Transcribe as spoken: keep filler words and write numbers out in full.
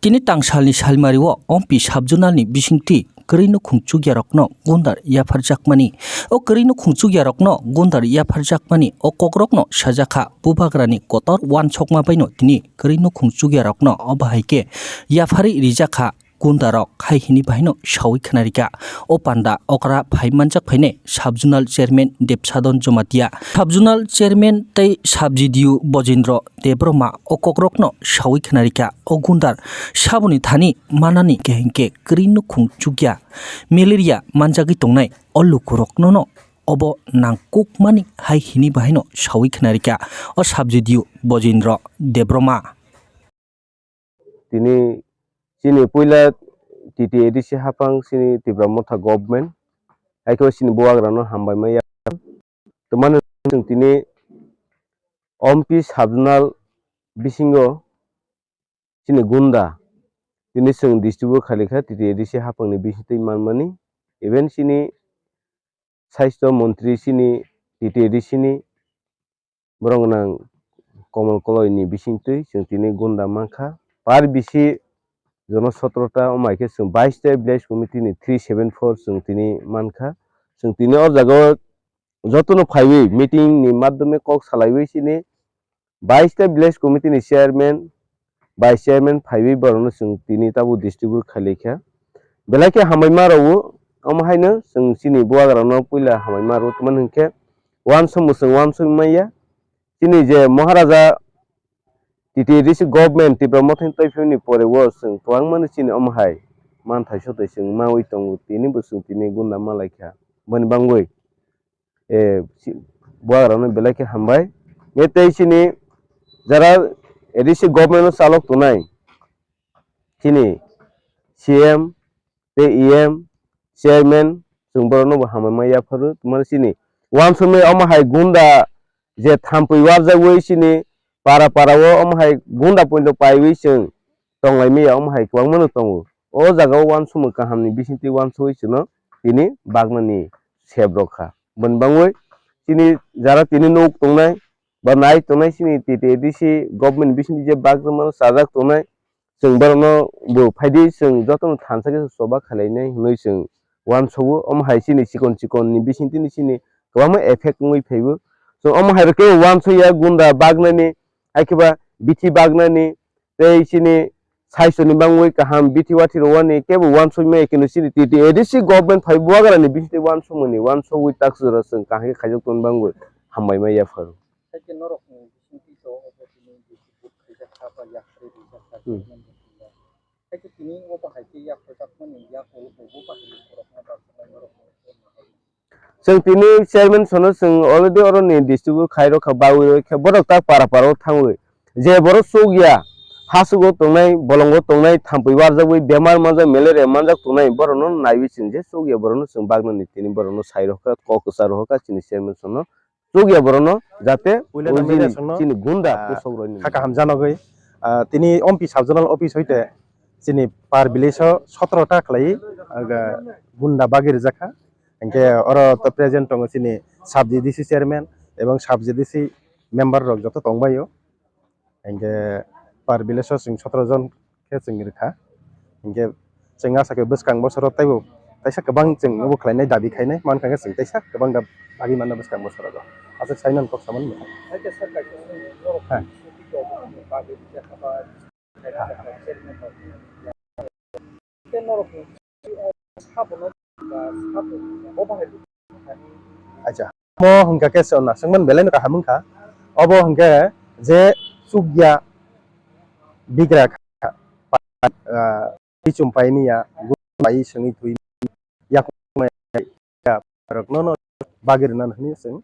Tini tangsalni salmario Ompi subzonalni bisingtwi kwrwi nukhung chukyarokno gundar yapharjakmani. O kwrwi nukhung chukyarokno gundar yapharjakmani o kokrokno sajakha bubagrani kotor uansukma baino tini kwrwi nukhung chukyarokno obo hai khe yapharwi rijakha gundarok hai hini bahaino sawi khwnarikha. O panda okra phai manjak phainai subzonal chairman Debsadon Jomatia, subzonal chairman tei subzidiu Bojendro Debbarma o kokrokno sawi khwnarikha. O gundar saboni thani manani khe hinkhe kwrwi nukhung chukya malaria manjagwi tongnai o lukuroknono obo nangkukmani hai hini bahaino sawi khwnarikha o subzidiu Bojendro Debbarma. Tini chini puila T T A D C haphang chini Tipra Motha government, hai khe chini bubagrano hambai maya. Twmani chwng tini Ompi subzonal bisingo chini gunda tini chwng distribute khalikha T T A D C haphangni bisingtwi manmani, even chini Saisto montri chini T T A D C ni borok gwnang Komol Koloi ni bisingtwi chwng tini gunda mankha. Par bisi jono sotro ta, omo hai khe chwng bais ta village committee ni three seven four chwng tini mankha. Chwng tini o jaga o jotono phaiwi meeting ni madhyome kok salaiwi chini bais ta village committee ni chairman, vice chairman phaiwi borokno chwng tini tabuk distribute khailai kha. Belai khe hambai ma rwo, omo haino chwng chini bubagrano puila hambai ma rwo, tamani hinkhe uansukmung chwng uansuk manya. Chini je Maharaja T T A D C government Tipra Mothani toiphimani pore o chwng kwbangmano chini omo hai manthai sotoi chwng maui tongo, tini bo chwng tini gunda ma lai kha. Boni bangwi eh, si-, bubagrano belai khe hambai. Nge tei chini jara A D C government o chalok tongnai, chini C M tei E M, chairman, chwng borokno bo hambai ma yapharo. Tamani chini uansukmani omo hai gunda je thampui warjagwi chini para para o omo hai gunda poito paiwi chwng tonglai maya, omo hai kwbangmano tongo. O jaga o uansukmung kaham ni bisingtwi uansugwi chwngno tini bagnani sep rok kha. Boni bangwi chini jara tini nuk tongnai ba nai tongnai chini T T A D C government bisingtwi je bagrumano chajak tongnai, chwng borokno bo phaidi chwng jotono thansa khe choba khailainai hinwi chwng uansugo. Omo hai chini chikon chikon ni bisingtwi ni chini kwbangma effect wngwi phaibo. Chwng omo hai rok khe uansukya gunda bagnani, hai khe ba bithi bagnani, tei chini saichoni bangwi kaham bithi wathi rwani kebo uansukmaya, kino chini T T A D C government phai bubagrani bisingtwi uansukmani uansugwi takswra chwng kaham khe khaijak tongni bangwi hambai ma yapharo. Haikhe norokni bisingtwi to obo tini distribute khaijak kha ba yaphari rijak kha Hmm. government ni thangwi. Haikhe tini obo hai khe yaphar jakmani yak olo bo bahai borokno baksa norokno. Chwng tini chairman sono chwng already oroni distribute khai rwkha, bagwi rwkha, borok tak para para o thangwi. Je borok chukya, hasugo tongnai, bolongo tongnai, thampui warjagwi, bemar manjak, malaria manjak tongnai, borokno naiwi chwng je chukya borokno chwng bagnani tini borokno sai rwkha, kok kwchar rwkha chini chairman sono. Chukya borokno jate Puila o nang chini, media songno, chini gunda ah, kosok rwni. Kha kaham janogwi, ah, tini Ompi subzonal office hoite chini par village o sotro ta khlai, ah, gunda bagwi rijak kha. Hinkhe oro to present tongo chini sub J D C chairman ebong sub J D C member rok joto tongbaio. Hinkhe par village o chwng sotro jon khe chwng rwkha. Hinkhe chwng asakhe bwskang bosoro teibo teisa kwbang chwng obo khlainai, dabi khainai, mankha khe chwng teisa kwbang da bagwi mano bwskang bosoro. Aswk sai mano kok samani. Hai khe sir, kaisa norok Ha. Bagwi khe haba Acha. Omo hwnkha khe se na swngmani belai no kaham wngkha. Obo hwnkhe je chukya bigra kha, ah, twi chum pai manya, pai sengwi thwi yakung manya, rokno no bagwi rwna hwnwi chwng.